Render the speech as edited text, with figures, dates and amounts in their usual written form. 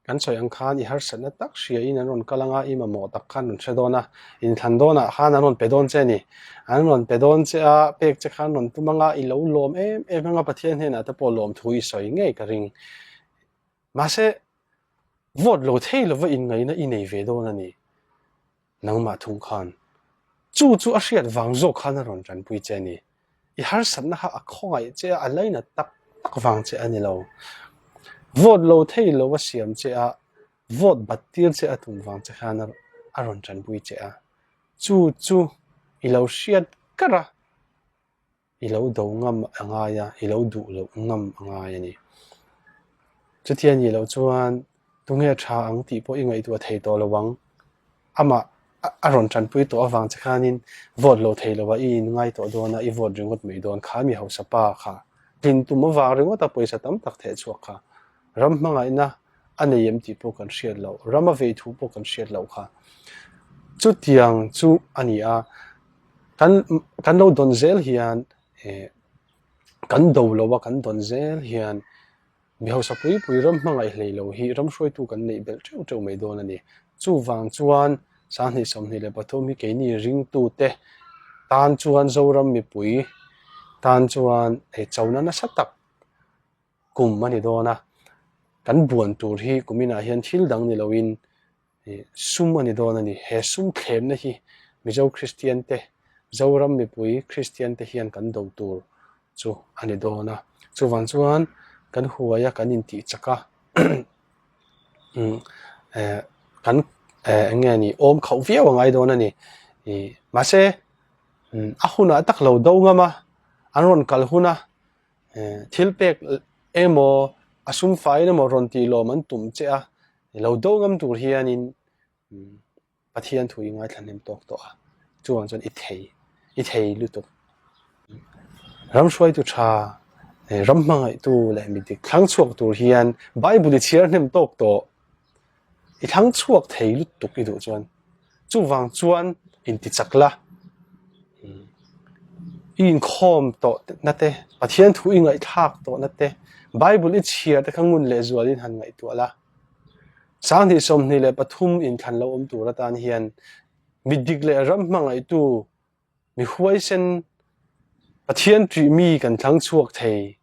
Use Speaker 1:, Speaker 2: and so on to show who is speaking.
Speaker 1: Kan sawi ang khan i harsatna tak hriain an rawn kal anga i mamawh tak khan rawn hre dawn a, inthlan dawnah khan an rawn pe dawn che a ni. An rawn pe dawn che a, pek che khan rawn tum anga i lo lawm em em anga Pathian hnenah te pawh lawm thu i sawi ngei ka ring. Mahse, vote lo thei lova inngaihna i nei ve dawn a ni. Nangmah thung khan chu chu a hriat vang zawk khan a rawn tanpui che a ni. I harsatna kha a khawngaih che a, a lainat tak tak vang che a ni lo. Vote lo thei lo a siam che a, vote bat tir che a tum vang che khan a rawn tanpui che a. Chu chu i lo hriat kar a. I lo do ngam a ngai a, i lo duh loh ngam a ngai a ni. Chutia nih loh chuan tunge tha ang tih pawh i ngaihtuah thei tawh lo ang. Amah a rawn tanpui tawh avang che khanin vote lo thei lo a, i inngai tawh dawn a, i vote ringawt mai dawn. Kha mi hausa pa kha tlin tum avang ringawt a pawisa tam tak theh chhuak kha ram hmangaihna a nei em tih pawh kan hriat loh, ram a vei thu pawh kan hriat loh kha. Chutiang chu a ni a. Kan kan lo dawn zel hian eh kan do lo a kan dawn zel hian mi hausa pui pui ram hmangaih hlei lo hi ram hruaitu kan neih belh teuh teuh mai dawn a ni. Chuvang chuan 20 23 hi keini ringtute tan chuan Zoram mipui tan chuan hei chona nasa tak kum a ni dawn a, kan buan tur hi kuminah hian thil dang ni loin sum a ni dawn a ni. He sum thlemna hi Mizo Kristian te, Zoram mipui Kristian te hian kan do tur chu a ni dawn a. Chuvang chuan kan huai a, kan intih chak a, kan eng nge ni awm khauh viau a ngai dawn a ni. Mahse a hunah tak lo do ngam a, an rawn kal hun a, thil pek emaw a sum faiin emaw rawn tih lawm an tum che a, I lo do ngam tur hianin Pathian thu i ngaithla hnem tawk tawh a, chuvang chuan i thei, i thei lutuk. Ram hruaitu tha, ram hmangaihtu leh mi dik thlang chhuak tur hian Bible i chhiar hnem tawk tawh, i thlang chhuak thei lutuk i duh chuan. Chuvang chuan intichak la, i inkhawm tawh na te, Pathian thu i ngaihthlak tawh na te, Bible i chhiar te kha ngun lehzualin han ngaihtuah la. 2023 inthlan lo awm tur atan hian mi dik leh ram hmangaihtu, mi huaisen, Pathian ṭih mi kan thlang chhuak thei.